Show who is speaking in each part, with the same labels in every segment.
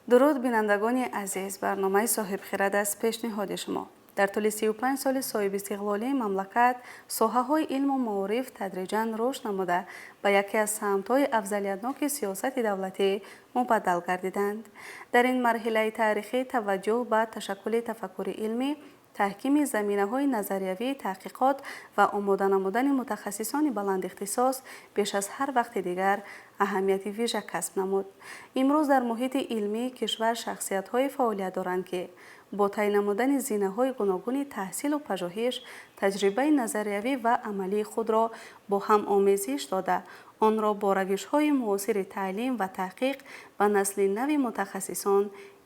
Speaker 1: Дуруд, бинандагони азиз! Барномаи «Соҳибхирад» аст пешниҳоди шумо. Дар тӯли 35 соли соҳибистиқлолии мамлакат соҳаҳои илму маориф тадриҷан рушд намуда, ба яке аз самтҳои афзалиятноки сиёсати давлатӣ мубаддал гардиданд. Дар ин марҳилаи таърихӣ таваҷҷӯҳ ба ташаккули тафаккури илмӣ, таҳкими заминаҳои назариявии таҳқиқот ва омода намудани мутахассисони баландихтисос беш аз ҳар вақти дигар аҳамияти вижа касб намуд. Имрӯз дар муҳити илмии кишвар шахсиятҳое фаъолият доранд, ки бо тай намудани зинаҳои гуногуни таҳсилу пажӯҳиш таҷрибаи назариявӣ ва амалии худро бо ҳам омезиш дода, онро бо равишҳои муосири таълим ва таҳқиқ ба насли нави мутахассисон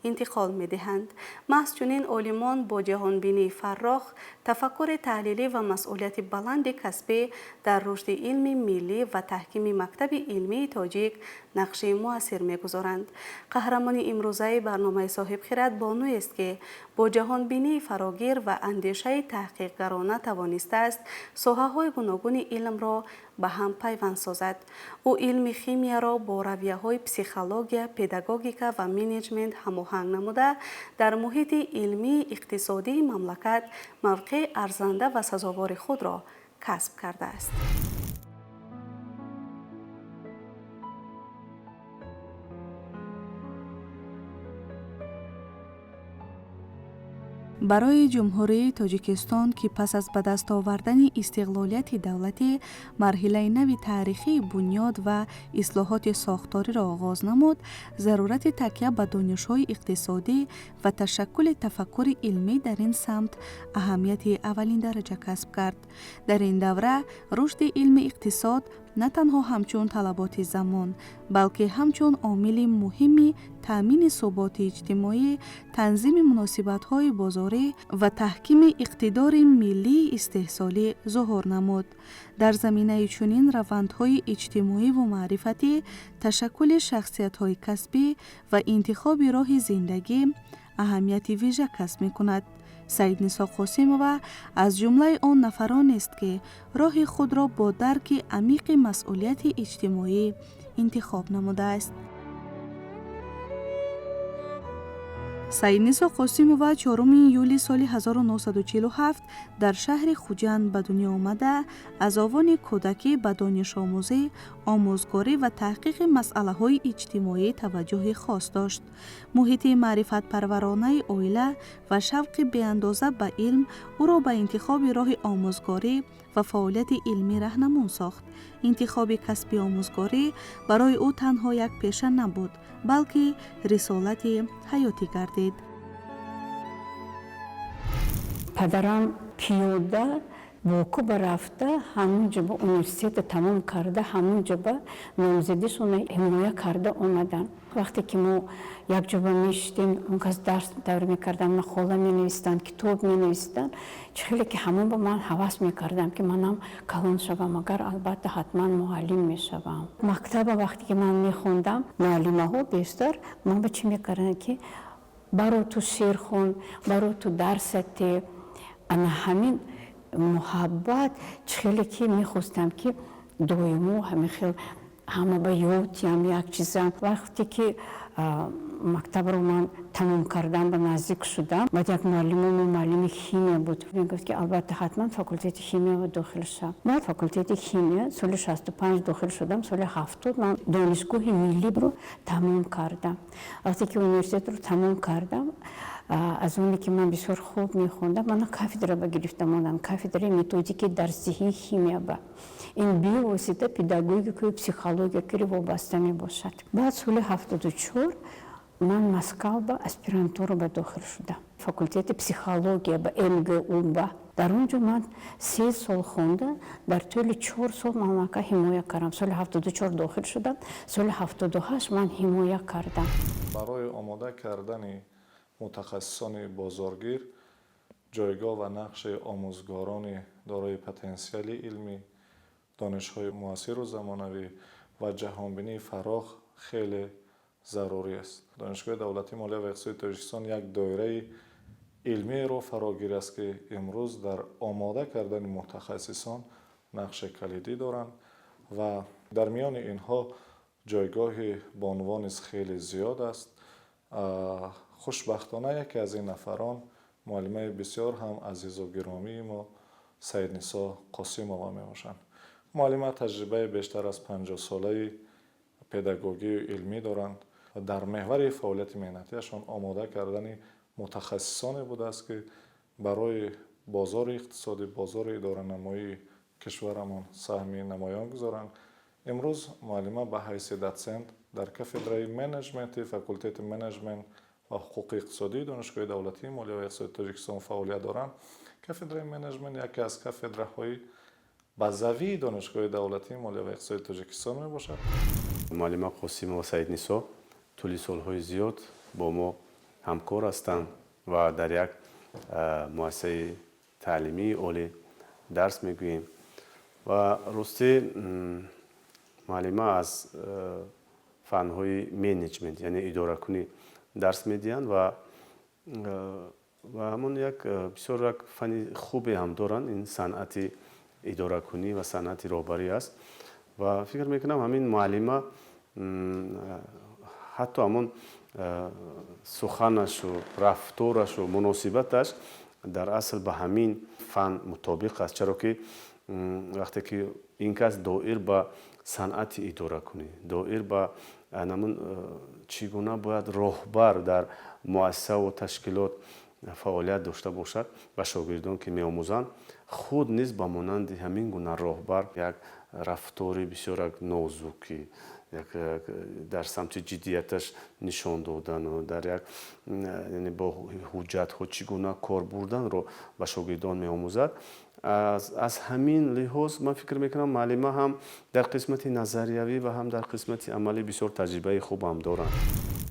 Speaker 1: интиқол медиҳанд. Маҳз чунин олимон бо ҷаҳонбинии фаррох, тафаккури таҳлилӣ ва масъулияти баланди касбӣ дар рушди илми миллӣ ва таҳкими мактаби илмии тоҷик нақши муассир мегузоранд. Қаҳрамони имрӯзаи барномаи «Соҳибхирад» бонуест, ки бо ҷаҳонбинии фарогир ва андешаи таҳқиқгарона тавонистааст соҳаҳои гуногуни илмро ба ҳам пайванд созад. Ӯ илми химияро бо равияҳои психология, педагогика ва менеҷмент ҳамоҳанг намуда, дар муҳити илмии иқтисодии мамлакат мавқеи арзанда ва сазовори худро касб кардааст. Барои Ҷумҳурии Тоҷикистон, ки пас аз ба даст овардани истиқлолияти давлатӣ марҳилаи нави таърихии бунёд ва ислоҳоти сохториро оғоз намуд, зарурати такя ба донишҳои иқтисодӣ ва ташаккули тафаккури илмӣ дар ин самт аҳамияти аввалиндараҷа касб кард. Дар ин давра рушди илми иқтисод на танҳо ҳамчун талаботи замон, балки ҳамчун омили муҳими таъмини суботи иҷтимоӣ, танзими муносибатҳои бозорӣ ва таҳкими иқтидори миллии истеҳсолӣ зуҳур намуд. Дар заминаи чунин равандҳои иҷтимоиву маърифатӣ ташаккули шахсиятҳои касбӣ ва интихоби роҳи зиндагӣ аҳамияти вижа касб мекунад. Саиднисо Қосимова аз ҷумлаи он нафаронест, ки роҳи худро бо дарки амиқи масъулияти иҷтимоӣ интихоб намудааст. Саиднисо Қосимова 4 июли соли 1947 дар шаҳри Хуҷанд ба дунё омада, аз овони кӯдакӣ ба донишомӯзӣ, омӯзгорӣ ва таҳқиқи масъалаҳои иҷтимоӣ таваҷҷӯҳи хос дошт. Муҳити маърифатпарваронаи оила ва шавқи беандоза ба илм ӯро ба интихоби роҳи омӯзгорӣ ва фаъолияти илмӣ раҳнамун сохт. Интихоби касби омӯзгорӣ барои ӯ танҳо як пеша набуд, балки рисолати ҳаётӣ гардид.
Speaker 2: Падарам пиёда Боку рафта, ҳамунҷо ба университета тамом карда, ҳамунҷо ба номзадишона ҳимоя карда омаданд. Вақте ки мо якҷоба мешидем, он кас дарс давр мекарданд, мақола менавистанд, китоб менавистанд, чӣ хеле ки ҳамон ба ман ҳавас мекардам, ки манам калон шавам, агар албатта ҳатман муаллим мешавам. Мактаба вақте ки ман мехондам, муаллимаҳо бештар ман ба чӣ мекарданд, ки баро ту шеър хон, баро ту дарсате. Ана ҳамин муҳаббат, чӣ хеле ки мехостам, ки доимо ҳамин хел ҳама ба ёдиам як чизам. Вақте ки мактабро ман тамом кардам, ба наздик шудам, баъд як муаллимомо муаллими химия буд, мегуфт, ки албатта ҳатман факултети химия дохил шав. Баъд факултети химия соли 65 дохил шудам. Соли 70 ман Донишгоҳи миллиро тамом кардам. Вақте ки университетро тамом кардам, аз оне ки ман бисёр хуб мехондам, мана кафедра ба гирифта мондам, кафедраи методики дарсдиҳии химия ба. Ин бевосита педагогикаю психология кири вобаста мебошад. Баъд соли 74 ман Москав ба аспирантура ба дохил шудам, факултети психология ба МГУ ба. Дар он ҷо ман 3 сол хонда, дар тӯли 4 сол ман мака ҳимоя кардам. Соли 74 дохил шудам, соли 78 ман ҳимоя кардам.
Speaker 3: Барои омода кардани мутахассисони бозоргир ҷойгоҳ ва нақши омӯзгорони дорои потенсиали илмӣ, донишҳои муассиру замонавӣ ва ҷаҳонбинии фарох хеле зарурӣ аст. Донишгоҳи давлатии молия ва иқтисоди Тоҷикистон як доираи илмиеро фарогир аст, ки имрӯз дар омода кардани мутахассисон нақши калидӣ доранд ва дар миёни инҳо ҷойгоҳи бонувон низ хеле зиёд аст. Хушбахтона, яке аз ин нафарон муаллимаи бисёр ҳам азизу гиромии мо Саиднисо Қосимова мебошанд. Муаллима таҷрибаи бештар аз 50-солаи педагогию илмӣ доранд. Дар меҳвари фаъолияти меҳнатиашон омода кардани мутахассисоне будааст, ки барои бозори иқтисодӣ, бозори идоранамоии кишварамон саҳми намоён гузоранд. Имрӯз муаллима ба ҳайси дотсент дар кафедраи менеҷменти факултети менеҷмент ва ҳуқуқи иқтисодии Донишгоҳи давлатии молия ва иқтисоди Тоҷикистон фаъолият доранд. Кафедраи менеҷмент яке аз кафедраҳои базавии Донишгоҳи давлатии молия ва иқтисоди Тоҷикистон мебошад.
Speaker 4: Муаллима Қосимова Саиднисо тӯли солҳои зиёд бо мо ҳамкор ҳастанд ва дар як муассисаи таълимии олӣ дарс мегӯем. Ва ростӣ, муаллима аз фанҳои менеҷмент, яъне идоракунӣ, дарс медиҳанд ва ҳамон як бисёр як фани хубе ҳам доранд. Ин санъати идоракунӣ ва санъати роҳбарӣ аст. Ва фикр мекунам, ҳамин муаллима ҳатто ҳамон суханашу рафторашу муносибаташ дар асл ба ҳамин фан мутобиқ аст, чаро ки вақте ки ин кас доир ба санъати идоракунӣ, доир ба ҳамун чӣ гуна бояд роҳбар дар муассисаву ташкилот фаъолият дошта бошад, ба шогирдон ки меомӯзанд, худ низ ба монанди ҳамин гуна роҳбар як рафтори бисёр як нозукӣ, як дар самти ҷиддияташ нишон додану дар як, яъне бо ҳуҷҷатҳо чӣ гуна кор бурданро ба шогирдон меомӯзад. Аз ҳамин лиҳоз ман фикр мекунам, муаллима ҳам дар қисмати назариявӣ ва ҳам дар қисмати амалӣ бисёр таҷрибаи хубам доранд.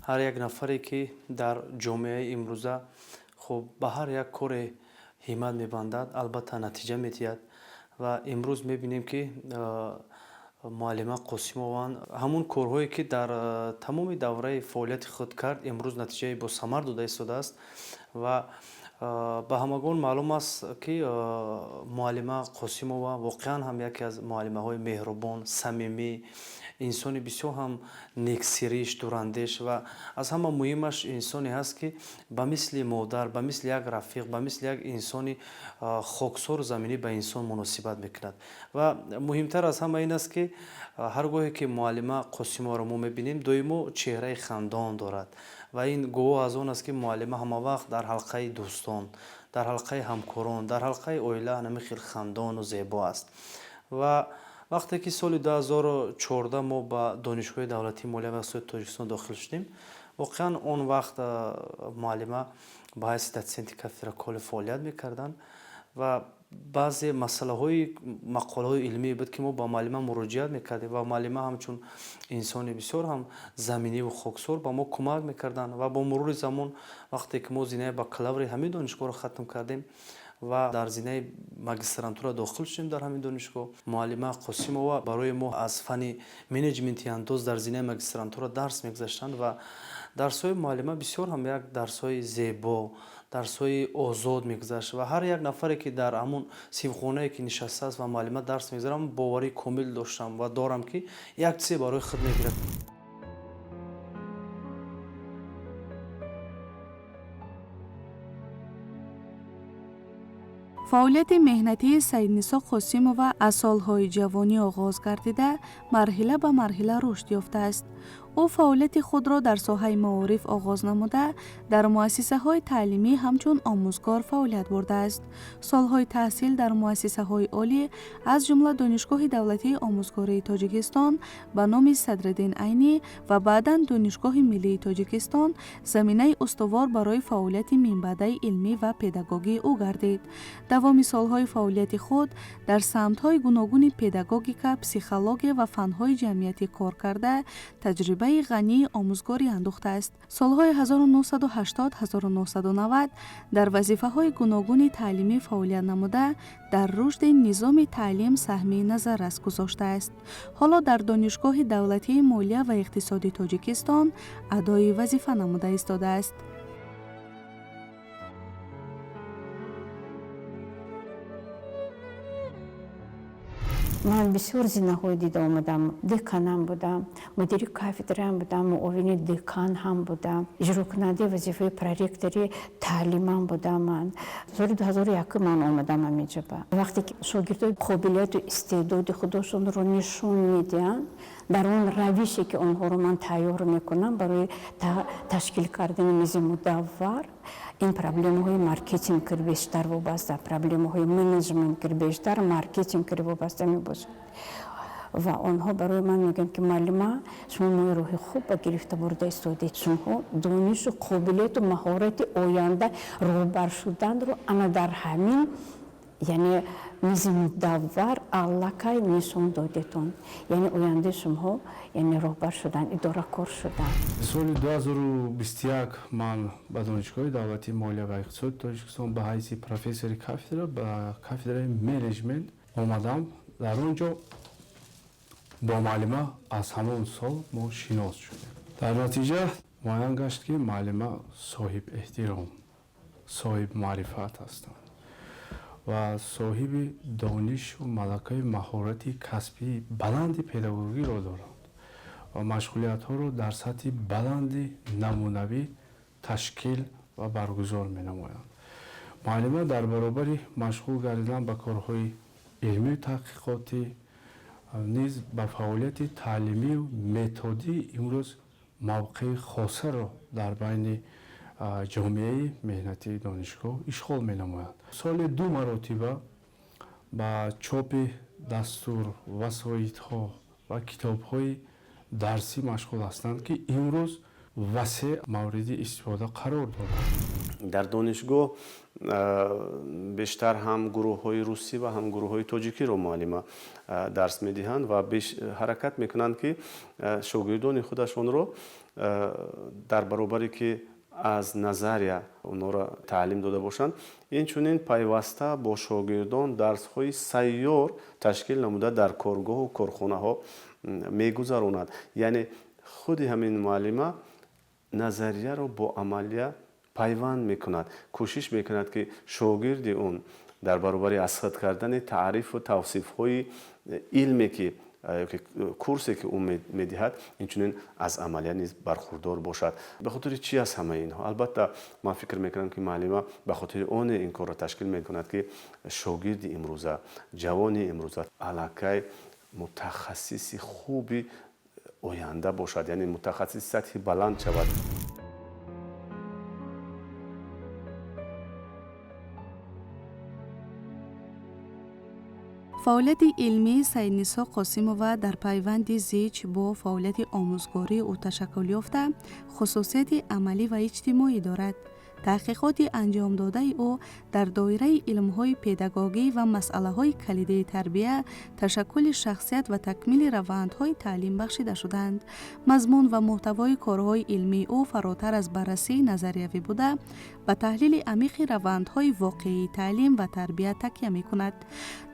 Speaker 5: Ҳар як нафаре, ки дар ҷомеаи имрӯза, хуб, ба ҳар як коре ҳиммат мебандад, албатта натиҷа медиҳад. Ва имрӯз мебинем, ки муаллима Қосимован ҳамун корҳое, ки дар тамоми давраи фаъолияти худ кард, имрӯз натиҷаи босамар дода истодааст. Ва ба ҳамагон маълум аст, ки муаллима Қосимова воқеан ҳам яке аз муаллимаҳои меҳрубон, самимӣ, инсони бисёр ҳам нексириш, дурандеш ва аз ҳама муҳимаш инсоне ҳаст, ки ба мисли модар, ба мисли як рафиқ, ба мисли як инсони хоксору заминӣ ба инсон муносибат мекунад. Ва муҳимтар аз ҳама ин аст, ки ҳар гоҳе ки муаллима Қосимоваро мо мебинем, доимо чеҳраи хандон дорад. Ва ин гувоҳ аз он аст, ки муаллима ҳамавақт дар ҳалқаи дӯстон, дар ҳалқаи ҳамкорон, дар ҳалқаи оила ҳамин хел хандону зебо аст. Ва вақте ки соли 2014 мо ба Донишгоҳи давлатии молия ва иқтисоди Тоҷикистон дохил шудем, воқеан он вақт муаллима ба ҳайси дотсенти кафедра коли фаъолият мекарданд. Ва баъзе масъалаҳои мақолаҳои илмие буд, ки мо ба муаллима муроҷиат мекардем ва муаллима ҳамчун инсони бисёр ҳам заминиву хоксор ба мо кӯмак мекарданд. Ва бо мурури замон, вақте ки мо зинаи бакалаври ҳамин донишгоҳро хатм кардем ва дар зинаи магистрантура дохил шудем дар ҳамин донишгоҳ, муаллима Қосимова барои мо аз фани менеҷменти андоз дар зинаи магистрантура дарс мегузаштанд. Ва дарсҳои муаллима бисёр ҳам як дарсҳои зебо, дарсҳои озод мегузашт. Ва ҳар як нафаре, ки дар ҳамун синфхонае ки нишастааст ва муаллима дарс мегузарад, боварии комил доштам ва дорам, ки як чизе барои худ мегирад.
Speaker 1: Фаъолияти меҳнатии Саиднисо Қосимова аз солҳои ҷавонӣ оғоз гардида, марҳила ба марҳила рушд ёфтааст. Ӯ фаъолияти худро дар соҳаи маориф оғоз намуда, дар муассисаҳои таълимӣ ҳамчун омӯзгор фаъолият бурдааст. Солҳои таҳсил дар муассисаҳои олӣ, аз ҷумла Донишгоҳи давлатии омӯзгории Тоҷикистон ба номи Садриддин Айнӣ ва баъдан Донишгоҳи миллии Тоҷикистон, заминаи устувор барои фаъолияти минбаъдаи илмӣ ва педагогии ӯ гардид. Давоми солҳои фаъолияти худ дар самтҳои гуногуни педагогика, психология ва фанҳои ҷамъиятӣ кор карда, таҷрибаи ғании омӯзгорӣ андӯхтааст. Солҳои 1980-1990 дар вазифаҳои гуногуни таълимӣ фаъолият намуда, дар рушди низоми таълим саҳми назаррас гузоштааст. Ҳоло дар Донишгоҳи давлатии молия ва иқтисоди Тоҷикистон адои вазифа намуда истодааст.
Speaker 2: Ман бисёр зинаҳое дида омадам. Деканам будам, мудири кафедраам будам, муовини декан ҳам будам, иҷрокунандаи вазифаи проректори таълимам будам. Ман соли 2001 ман омадам ҳаминҷоба. Вақте ки шогирдои қобилияту истеъдоди худошонро нишон медиҳанд, дар он равише ки онҳоро ман тайёр мекунам барои ташкил кардани мизи мудаввар, ин проблемаҳои маркетинг бештар вобаста, проблемаҳои менеҷмент бештар маркетинг вобаста мебошад. Ва онҳо барои ман мегӯянд, ки муаллима, шумо мои роҳи хуб ба гирифта бурда истодед, шумоҳо донишу қобилияту маҳорати оянда роҳбар шуданро ана дар ҳамин, яъне мизи мудаввар, аллакай нишон додетон, яъне ояндаи шумоҳо, яъне роҳбар шудан, идоракор шудан.
Speaker 6: Соли 2021 ман ба Донишгоҳи давлатии молия ва иқтисоди Тоҷикистон ба ҳайси профессори кафедра ба кафедраи менеҷмент омадам. Дар он ҷо бо муаллима аз ҳамон сол мо шинос шудем. Дар натиҷа муайян гашт, ки муаллима соҳиб эҳтиром, соҳиб маърифат ҳастанд ва соҳиби донишу малакаи маҳорати касбии баланди педагогиро доранд ва машғулиятҳоро дар сатҳи баланди намунавӣ ташкил ва баргузор менамоянд. Муаллима дар баробари машғул гардидан ба корҳои илмию таҳқиқотӣ низ ба фаъолияти таълимию методӣ имрӯз мавқеи хосаро дар байни ҷомеаи меҳнатии донишгоҳ ишғол менамояд. Соли ду маротиба ба чопи дастур, васоитҳо ва китобҳои дарсӣ машғул ҳастанд, ки имрӯз васеъ мавриди истифода қарор дорад.
Speaker 4: Дар донишгоҳ бештар ҳам гурӯҳҳои русӣ ва ҳам гурӯҳҳои тоҷикиро муаллима дарс медиҳанд ва ҳаракат мекунанд, ки шогирдони худашонро дар баробаре ки аз назария онҳоро таълим дода бошанд, инчунин пайваста бо шогирдон дарсҳои сайёр ташкил намуда, дар коргоҳу корхонаҳо мегузаронад. Яъне худи ҳамин муаллима назарияро бо амалия пайванд мекунад, кӯшиш мекунад, ки шогирди он дар баробари аз худ кардани таърифу тавсифҳои илме ки курсе ки ӯ медиҳад, инчунин аз амалия низ бархурдор бошад. Ба хотири чӣ аст ҳамаи инҳо? Албатта, ман фикр мекунам, ки муаллима ба хотири оне ин корро ташкил мекунад, ки шогирди имрӯза, ҷавони имрӯза аллакай мутахассиси хуби оянда бошад, яъне мутахассиси сатҳи баланд шавад.
Speaker 1: Фаъолияти илмии Саиднисо Қосимова дар пайванди зич бо фаъолияти омӯзгории ӯ ташаккул ёфта, хусусияти амалӣ ва иҷтимоӣ дорад. Таҳқиқоти анҷомдодаи ӯ дар доираи илмҳои педагогӣ ва масъалаҳои калидии тарбия, ташаккули шахсият ва такмили равандҳои таълим бахшида шуданд. Мазмун ва муҳтавои корҳои илмии ӯ фаротар аз баррасии назариявӣ буда, ба таҳлили амиқи равандҳои воқеии таълим ва тарбия такя мекунад.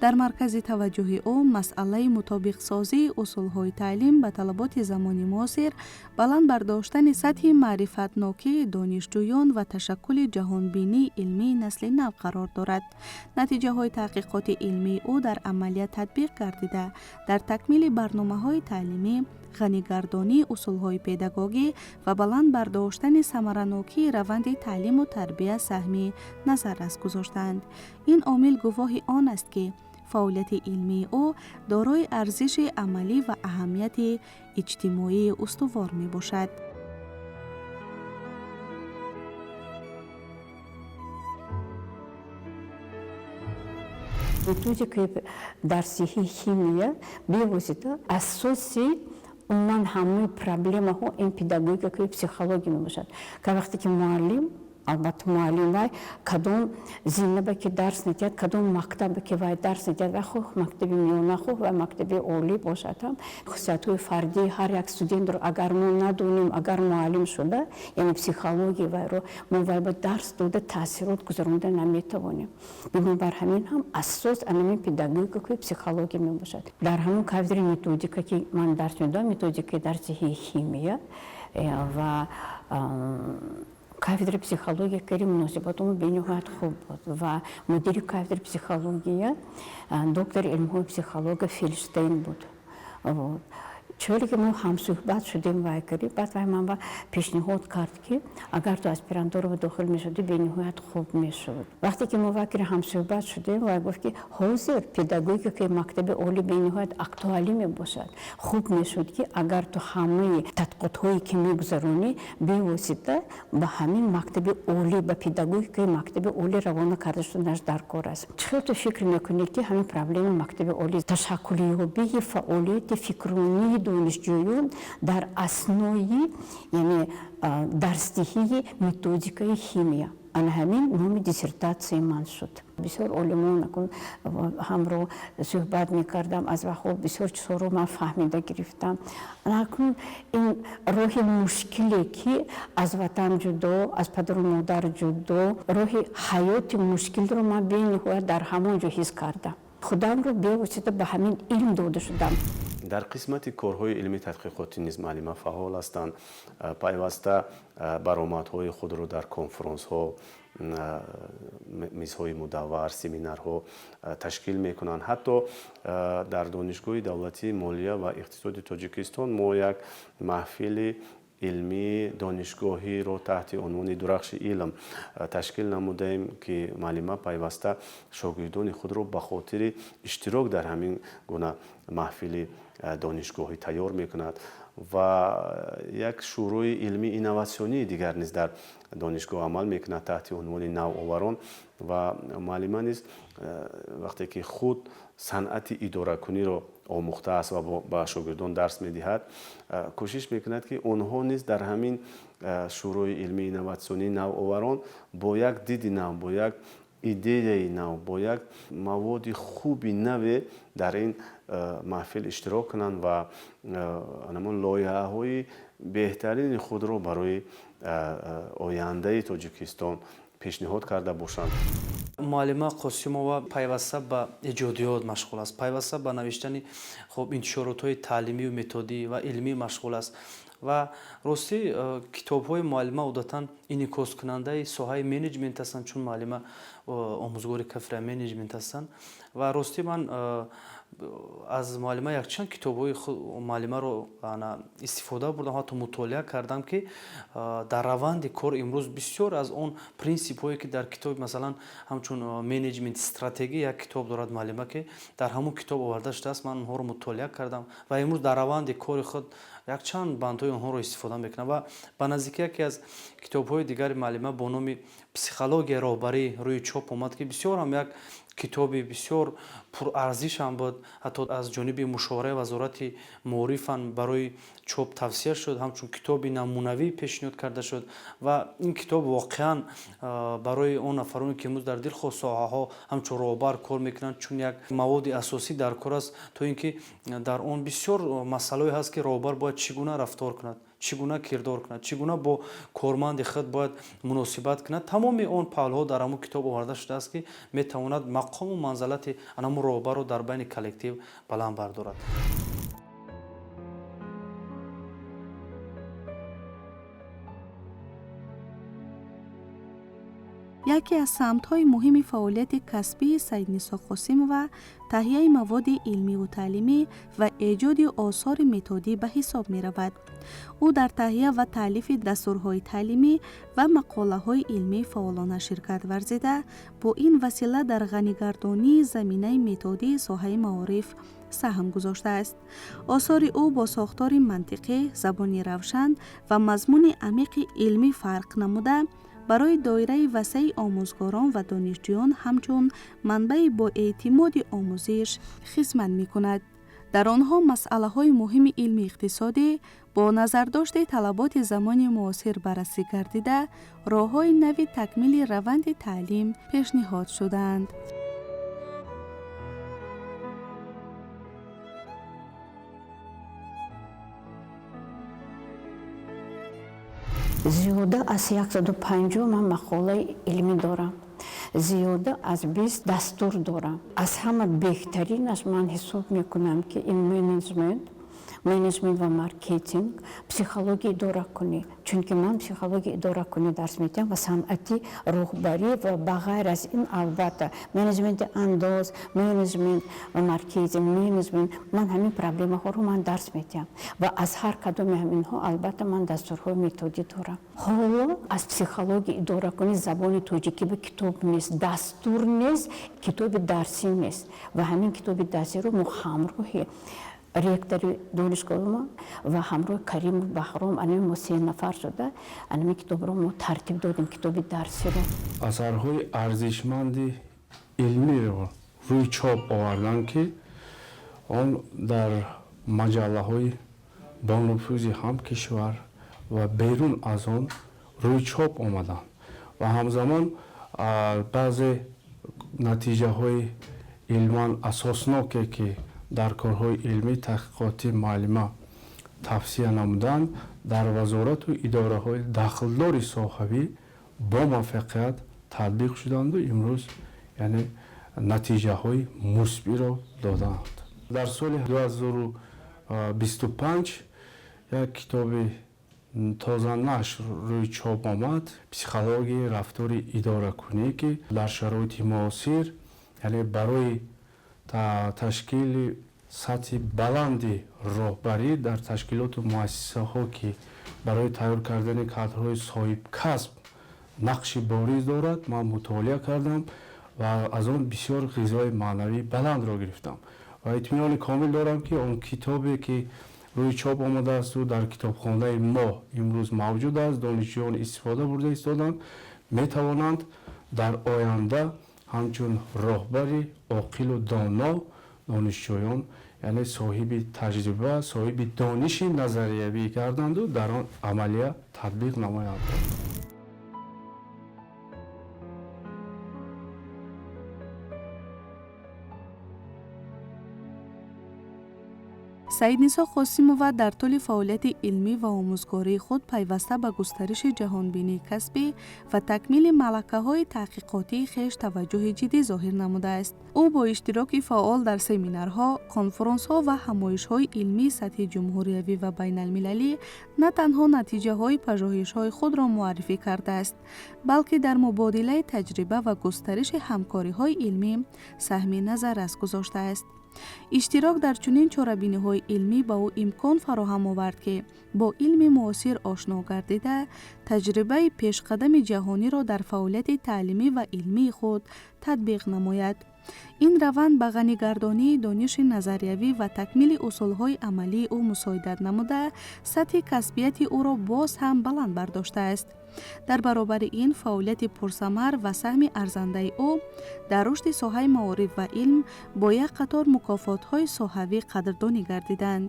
Speaker 1: Дар маркази таваҷҷӯҳи ӯ масъалаи мутобиқсозии усулҳои таълим ба талаботи замони муосир, баланд бардоштани сатҳи маърифатнокии донишҷӯён ва ташаккули ҷаҳонбинии илмии насли нав қарор дорад. Натиҷаҳои таҳқиқоти илмии ӯ дар амалия татбиқ гардида, дар такмили барномаҳои таълимӣ, ғанигардонии усулҳои педагогӣ ва баланд бардоштани самаранокии раванди таълиму тарбия саҳми назаррас гузоштаанд. Ин омил гувоҳи он аст, ки фаъолияти илмии ӯ дорои арзиши амалӣ ва аҳамияти иҷтимоии устувор мебошад.
Speaker 2: Методикаи дарсиҳии химия бевосита асоси умуман ҳамаи проблемаҳо ин педагогикаи психология мебошад. Ка вақте ки муаллим, албатта, муаллим вай кадом зинаба ки дарс медиҳад, кадом мактаба ки вай дарс медиҳад, вай хоҳ мактаби миёна, хоҳ вай мактаби олӣ бошад ҳам, хусусиятҳои фардии ҳар як студентро агар мо надонем, агар муаллим шуда, яъне психологияи вайро мо вай ба дарс дода таъсирот гузаронда наметавонем. Бинобар ҳамин ҳам асос анамин педагогикаи психология мебошад. Дар ҳамон кафедраи методика, ки ман дарс медодам, методикаи дарсиҳии химия ва Кафедраи психология кари муносибатомо бениҳоят хуб буд ва мудири кафедраи психология доктори илмҳои психология Филштейн буд. Вот. Чоле ки мо ҳамсӯҳбат шудем, вай кари, баъд вай ман ба пешниҳод кард, ки агар ту аспирантура дохил мешудӣ, бениҳоят хуб мешуд. Вақте ки мо вай кари ҳамсӯҳбат шудем, вай гуфт, ки ҳозир педагогикаи мактаби олӣ бениҳоят актуалӣ мебошад. Хуб мешуд, ки агар ту ҳамаи тадқиқотҳое ки мегузаронӣ, бевосита ба ҳамин мактаби олӣ, ба педагогикаи мактаби олӣ равона карда шуданаш дар кор аст. Чӣ хел ту фикр мекунӣ, ки ҳамин проблемаи мактаби олӣ, ташаккулёбии фаъолияти фикронии донишҷӯён дар аснои, яъне дарсдиҳии методикаи химия? Ана ҳамин номи диссертатсияи ман шуд. Бисёр олимон ҳамро суҳбат мекардам, аз вақто бисёр чизҳоро ман фаҳмида гирифтам. Акнун ин роҳи мушкиле, ки аз ватан ҷудо, аз падару модар ҷудо, роҳи ҳаёти мушкилро ман бениҳоят дар ҳамон ҷо ҳис кардам. Худамро бевосита ба ҳамин илм дода шудам.
Speaker 4: Дар қисмати корҳои илмии тадқиқотӣ низ муаллима фаъол ҳастанд. Пайваста баромадҳои худро дар конфронсҳо, мизҳои мудаввар, семинарҳо ташкил мекунанд. Ҳатто дар Донишгоҳи давлатии молия ва иқтисоди Тоҷикистон мо як маҳфили илмии донишгоҳиро таҳти унвони «Дурахши илм» ташкил намудаем, ки муаллима пайваста шогирдони худро ба хотири иштирок дар ҳамин гуна маҳфили донишгоҳӣ тайёр мекунад. Ва як шӯрои илмии инноватсионии дигар низ дар донишгоҳ амал мекунад таҳти унвони «Навоварон». Ва муаллима низ, вақте ки худ санъати идоракуниро омӯхтааст ва ба шогирдон дарс медиҳад, кӯшиш мекунад, ки онҳо низ дар ҳамин шӯрои илмии инноватсионии «Навоварон» бо як диди нав, бо як идеяи нав, бо як маводи хуби наве дар ин маҳфил иштирок кунанд ва ҳамон лоиҳаҳои беҳтарини худро барои ояндаи Тоҷикистон пешниҳод карда бошанд.
Speaker 5: Муаллима Қосимова пайваста ба эҷодиёт машғул аст, пайваста ба навиштани, хуб, интишоротҳои таълимию методӣ ва илмӣ машғул аст. Ва ростӣ, китобҳои муаллима одатан инъикоскунандаи соҳаи менеҷмент ҳастанд, чун муаллима омӯзгори кафедраи менеҷмент ҳастанд. Ва ростӣ, ман аз муаллима якчанд китобҳои муаллимаро истифода бурдам, ҳатто мутолиа кардам, ки дар раванди кор имрӯз бисёр аз он принсипҳое, ки дар китоби, масалан, ҳамчун менеҷмент стратегия як китоб дорад муаллима, ки дар ҳамон китоб оварда шудааст, ман онҳоро мутолиа кардам ва имрӯз дар раванди кори худ якчанд бандҳои онҳоро истифода мекунам. Ва ба наздикӣ яке аз китобҳои дигари муаллима бо номи «Психологияи роҳбарӣ» рӯи чоп омад, ки бисёр ҳам як китоби бисёр пурарзишам буд. Ҳатто аз ҷониби мушовараи Вазорати маорифам барои чоп тавсия шуд, ҳамчун китоби намунавӣ пешниҳод карда шуд. Ва ин китоб воқеан барои он нафароне, ки имрӯз дар дилхоҳ соҳаҳо ҳамчун роҳбар кор мекунанд, чун як маводи асосӣ дар кор аст, то ин ки дар он бисёр масъалаое ҳаст, ки роҳбар бояд чӣ гуна рафтор кунад, чӣ гуна кирдор кунад, чӣ гуна бо корманди худ бояд муносибат кунад. Тамоми он паҳлӯҳо дар ҳамон китоб оварда шудааст, ки метавонад мақому манзалати анамун роҳбарро дар байни коллектив баланд бардорад.
Speaker 1: Яке аз самтҳои муҳими фаъолияти касбии Саиднисо Қосимова таҳияи маводи илмиву таълимӣ ва эҷоди осори методӣ ба ҳисоб меравад. Ӯ дар таҳия ва таълифи дастурҳои таълимӣ ва мақолаҳои илмӣ фаъолона ширкат варзида, бо ин васила дар ғанигардонии заминаи методии соҳаи маориф саҳм гузоштааст. Осори ӯ бо сохтори мантиқӣ, забони равшан ва мазмуни амиқи илмӣ фарқ намуда, барои доираи васеи омӯзгорон ва донишҷӯён ҳамчун манбаи боэътимоди омӯзиш хизмат мекунад. Дар онҳо масъалаҳои муҳими илми иқтисодӣ бо назардошти талаботи замони муосир баррасӣ гардида, роҳҳои нави такмили раванди таълим пешниҳод шудаанд.
Speaker 2: Зиёда аз 150 ман мақолаи илмӣ дорам, зиёда аз 20 дастур дорам. Аз ҳама беҳтаринаш ман ҳисоб мекунам, ки ин менеҷмент. Менеҷмент ва маркетинг, психологияи идоракунӣ, чунки ман психологияи идоракунӣ дарс медиҳам, ва санъати роҳбарӣ, ва ба ғайр аз ин, албатта, менеҷменти андоз, менеҷмент ва маркетинг, менеҷмент. Ман ҳамин проблемаҳоро ман дарс медиҳам ва аз ҳар кадоми ҳаминҳо, албатта, ман дастурҳои методӣ дорам. Ҳоло аз психологияи идоракунӣ забони тоҷикӣ ба китоб нест, дастур нест, китоби дарсӣ нест. Ва ҳамин китоби дарсиро мо ҳамроҳи ректори донишгоҳи ва ҳамроҳи Каримов Баҳром, анами мо се нафар шуда, анами китобро мо тартиб додем, китоби дарсиро.
Speaker 6: Асарҳои арзишманди илмиро рӯи чоп оварданд, ки он дар маҷаллаҳои бонуфузи ҳам кишвар ва берун аз он рӯи чоп омаданд ва ҳамзамон баъзе натиҷаҳои илман асосноке, ки дар корҳои илмӣ таҳқиқотӣ муаллима тавсия намуданд, дар вазорату идораҳои дахлдори соҳавӣ бо муваффақият татбиқ шуданду имрӯз, яъне, натиҷаҳои мусбиро доданд. Дар соли 2025 як китоби тозанашр рӯи чоп омад, «Психологияи рафтори идоракунӣ», ки дар шароити муосир, яъне, барои ташкили сатҳи баланди роҳбарӣ дар ташкилоту муассисаҳо, ки барои тайёр кардани кадрҳои соҳибкасб нақши бориз дорад, ман мутолиа кардам ва аз он бисёр ғизои маънавии баландро гирифтам ва итминони комил дорам, ки он китобе, ки рӯи чоп омадаасту дар китобхонаи мо имрӯз мавҷуд аст, донишҷӯён истифода бурда истоданд, метавонанд дар оянда ҳамчун роҳбари оқилу доно донишҷӯён, яъне, соҳиби таҷриба, соҳиби дониши назариявӣ гарданду дар он амалия татбиқ намоянд.
Speaker 1: Саиднисо Қосимова дар тӯли фаъолияти илмӣ ва омӯзгории худ пайваста ба густариши ҷаҳонбинии касбӣ ва такмили малакаҳои таҳқиқотии хеш таваҷҷӯҳи ҷиддӣ зоҳир намудааст. Ӯ бо иштироки фаъол дар семинарҳо, конфронсҳо ва ҳамоишҳои илмии сатҳи ҷумҳуриявӣ ва байналмилалӣ на танҳо натиҷаҳои пажӯҳишҳои худро муаррифӣ кардааст, балки дар мубодилаи таҷриба ва густариши ҳамкориҳои илмӣ саҳми назаррас гузоштааст. Иштирок дар чунин чорабиниҳои илмӣ ба ӯ имкон фароҳам овард, ки бо илми муосир ошно гардида, таҷрибаи пешқадами ҷаҳониро дар фаъолияти таълимӣ ва илмии худ татбиқ намояд. Ин раванд ба ғанигардонии дониши назариявӣ ва такмили усулҳои амалии ӯ мусоидат намуда, сатҳи касбияти ӯро боз ҳам баланд бардоштааст. Дар баробари ин, фаъолияти пурсамар ва саҳми арзандаи ӯ дар рушди соҳаи маориф ва илм бо як қатор мукофотҳои соҳавӣ қадрдонӣ гардиданд.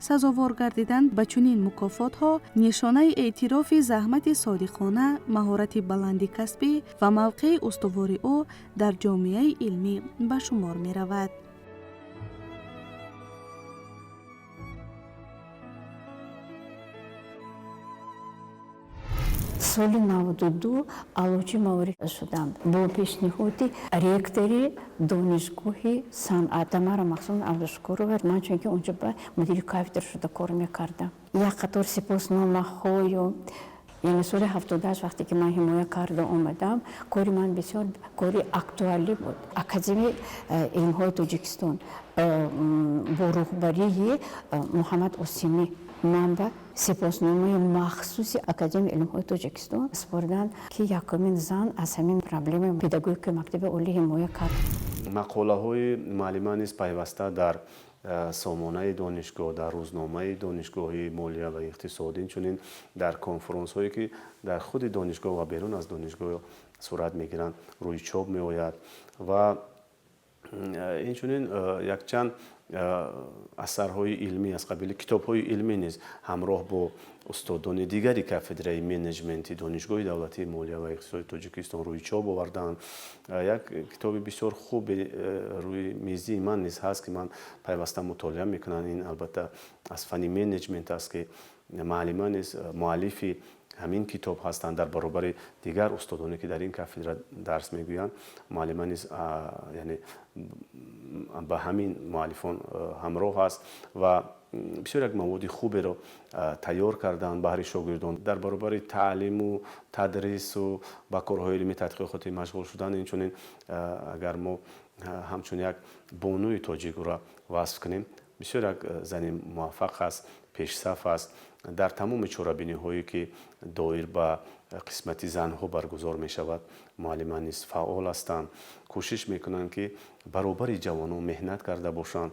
Speaker 1: Сазовор гардидан ба чунин мукофотҳо нишонаи эътирофи заҳмати содиқона, маҳорати баланди касбӣ ва мавқеи устувори ӯ дар ҷомеаи илмӣ ба шумор меравад.
Speaker 2: Соли 92 аълочи маориф шудам бо пешниҳоди ректори донишгоҳи санъат Тамара Махсум Абдушукурова. Ман чунки онҷо ба мудири кафедра шуда кор мекардам, як қатор сипосномаҳою, яъне, соли 78, вақте ки ман ҳимоя карда омадам, кори ман бисёр кори актуалӣ буд. Академияи илмҳои Тоҷикистон бо роҳбарии Муҳаммад Осимӣ ман ба сипосномаи махсуси Академияи илмҳои Тоҷикистон супорданд, ки якумин зан аз ҳамин проблемаи педагогикаи мактаби олӣ ҳимоя кард.
Speaker 4: Мақолаҳои муаллима низ пайваста дар сомонаи донишгоҳ, дар рӯзномаи донишгоҳи молия ва иқтисод, инчунин дар конфронсҳое, ки дар худи донишгоҳ ва берун аз донишгоҳ сурат мегиранд, рӯи чоп меояд ва инчунин якчанд асарҳои илмӣ аз қабили китобҳои илмӣ низ ҳамроҳ бо устодони дигари кафедраи менеҷменти Донишгоҳи давлатии молия ва иқтисоди Тоҷикистон рӯи чоп овардаанд. Як китоби бисёр хуби рӯи мизии ман низ ҳаст, ки ман пайваста мутолиа мекунам. Ин, албатта, аз фанни менеҷмент аст, ки муаллима низ муаллифи ҳамин китоб ҳастанд. Дар баробари дигар устодоне, ки дар ин кафедра дарс мегӯянд, муаллима низ, яъне, ба ҳамин муаллифон ҳамроҳ аст ва Бисёр як маводи хуберо тайёр карданд баҳри шогирдон. Дар баробари таълиму тадрису ба корҳои илмӣ тадқиқотӣ машғул шудан, инчунин агар мо ҳамчун як бонуи тоҷик ӯро васф кунем, бисёр як зани муваффақ аст, пешсаф аст. Дар тамоми чорабиниҳое ки доир ба қисмати занҳо баргузор мешавад, муаллима низ фаъол ҳастанд, кӯшиш мекунанд ки баробари ҷавонон меҳнат карда бошанд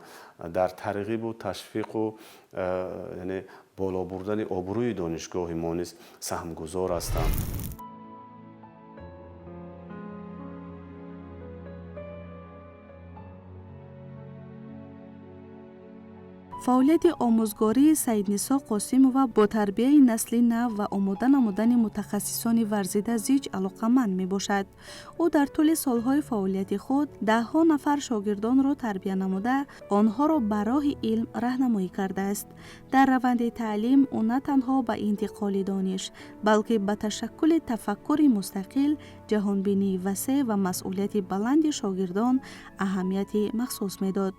Speaker 4: дар тарғибу ташвиқу, яъне боло бурдани обрӯи донишгоҳи мо низ саҳмгузор ҳастанд.
Speaker 1: Фаъолияти омӯзгории Саиднисо Қосимова бо тарбияи насли нав ва омода намудани мутахассисони варзида зич алоқаманд мебошад. Ӯ дар тӯли солҳои фаъолияти худ даҳҳо нафар шогирдонро тарбия намуда, онҳоро ба роҳи илм раҳнамоӣ кардааст. Дар раванди таълим ӯ на танҳо ба интиқоли дониш, балки ба ташаккули тафаккури мустақил, ҷаҳонбинии васеъ ва масъулияти баланди шогирдон аҳамияти махсус медод.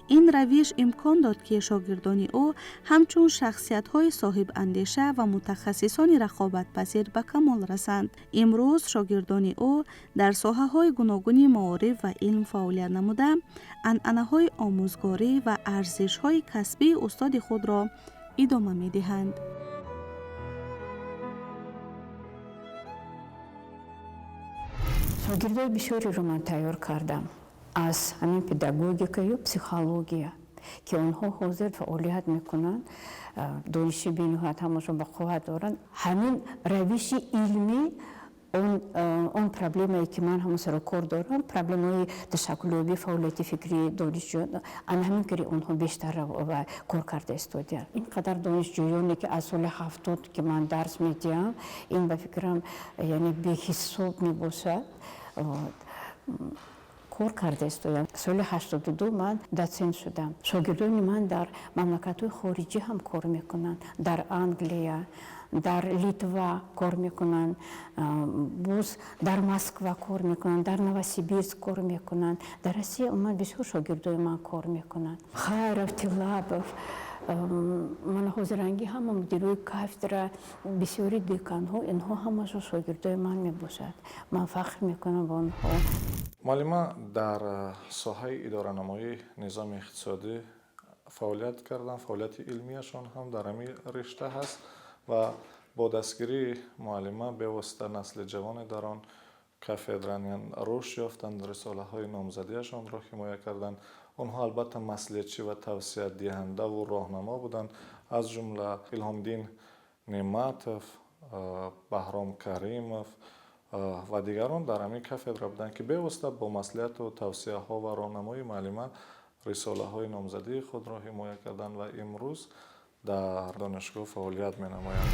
Speaker 1: Ин равиш имкон дод, ки шогирдони ӯ ҳамчун шахсиятҳои соҳибандеша ва мутахассисони рақобатпазир ба камол расанд. Имрӯз шогирдони ӯ дар соҳаҳои гуногуни маориф ва илм фаъолият намуда, анъанаҳои омӯзгорӣ ва арзишҳои касбии устоди худро идома медиҳанд.
Speaker 2: Шогирдои бисёреро ман тайёр кардам аз ҳамин педагогикаю психология, ки онҳо ҳозир фаъолият мекунанд, дониши бениҳоят ҳамашон ба қувват доранд. Ҳамин равиши илмӣ, он проблемае ки ман ҳамон саро кор дорам, проблемаи ташаккулёбии фаъолияти фикрии донишҷӯён, ана ҳамин кори онҳо бештар кор карда истодианд. Ин қадар донишҷӯёне ки аз соли 70 ки ман дарс медиҳам, ин ба фикрам, яъне беҳисоб мебошад, кор карда истоям. Соли 82 ман дотсент шудам. Шогирдони ман дар мамлакатҳои хориҷӣ ҳам кор мекунанд, дар Англия, дар Литва кор мекунанд, боз дар Москва кор мекунанд, дар Новосибирск кор мекунанд. Дар Россия умуман бисёр шогирдои ман кор мекунанд. Хайров, Тилабов, ман ҳозирангӣ ҳама мудирои кафедра, бисёри деканҳо, инҳо ҳамашон шогирдои ман мебошад. Ман фахр мекунам ба онҳо.
Speaker 3: Муаллима дар соҳаи идоранамоии низоми иқтисодӣ фаъолият карданд, фаъолияти илмияшон ҳам дар ҳамин ришта ҳаст ва бо дастгирии муаллима бевосита насли ҷавоне дар он кафедра рушд ёфтанд, рисолаҳои номзадиашонро ҳимоя карданд. Онҳо албатта маслиҳатчӣ ва тавсиядиҳандаву роҳнамо буданд, аз ҷумла Илҳомдин Неъматов, Баҳром Каримов ва дигарон дар ҳамин кафедра буданд, ки бевосита бо маслиҳату тавсияҳо ва роҳнамоии муаллима рисолаҳои номзадии худро ҳимоя карданд ва имрӯз дар донишгоҳ фаъолият менамоянд.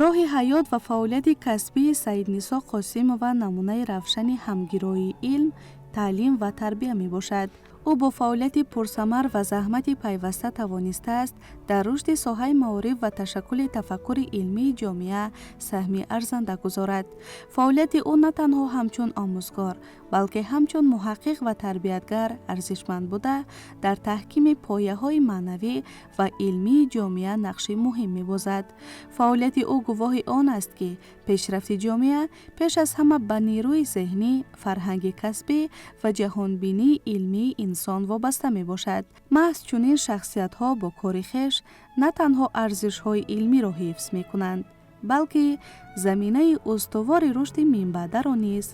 Speaker 1: Роҳи ҳаёт ва фаъолияти касбии Саиднисо Қосимова намунаи равшани ҳамгироии илм, таълим ва тарбия мебошад. Ӯ бо фаъолияти пурсамар ва заҳмати пайваста тавонистааст дар рушди соҳаи маориф ва ташаккули тафаккури илмии ҷомеа саҳми арзанда гузорад. Фаъолияти ӯ на танҳо ҳамчун омӯзгор, балки ҳамчун муҳаққиқ ва тарбиятгар арзишманд буда, дар таҳкими пояҳои маънавӣ ва илмии ҷомеа нақши муҳим мебозад. Фаъолияти ӯ гувоҳи он аст, ки пешрафти ҷомеа пеш аз ҳама ба нерӯи зеҳнӣ, фарҳанги касбӣ ва ҷаҳонбинии илмии инсон вобаста мебошад. Маҳз чунин шахсиятҳо бо кори хеш на танҳо арзишҳои илмиро ҳифз мекунанд, балки заминаи устувори рушди минбаъдаро низ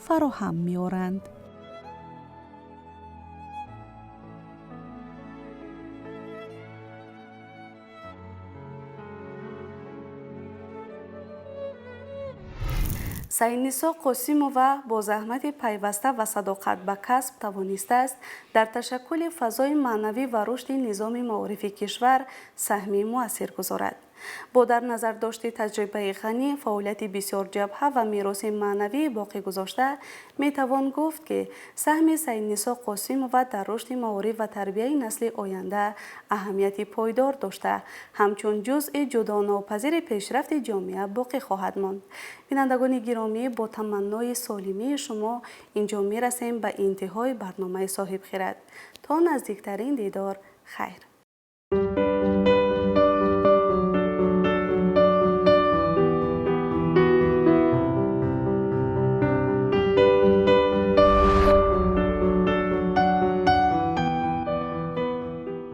Speaker 1: фароҳам меоранд. Саиднисо Қосимова бо заҳмати пайваста ва садоқат ба касб тавонистааст дар ташаккули фазои маънавӣ ва рушди низоми маорифи кишвар саҳми муассир гузорад. Бо дар назардошти таҷрибаи ғанӣ, фаъолияти бисёрҷабҳа ва мероси маънавии боқӣ гузошта, метавон гуфт, ки саҳми Саиднисо Қосимова дар рушди маориф ва тарбияи насли оянда аҳамияти пойдор дошта, ҳамчун ҷузъи ҷудонопазири пешрафти ҷомеа боқӣ хоҳад монд. Бинандагони гиромӣ, бо таманнои солимии шумо инҷо мерасем ба интиҳои барномаи Соҳибхирад. То наздиктарин дидор, хайр.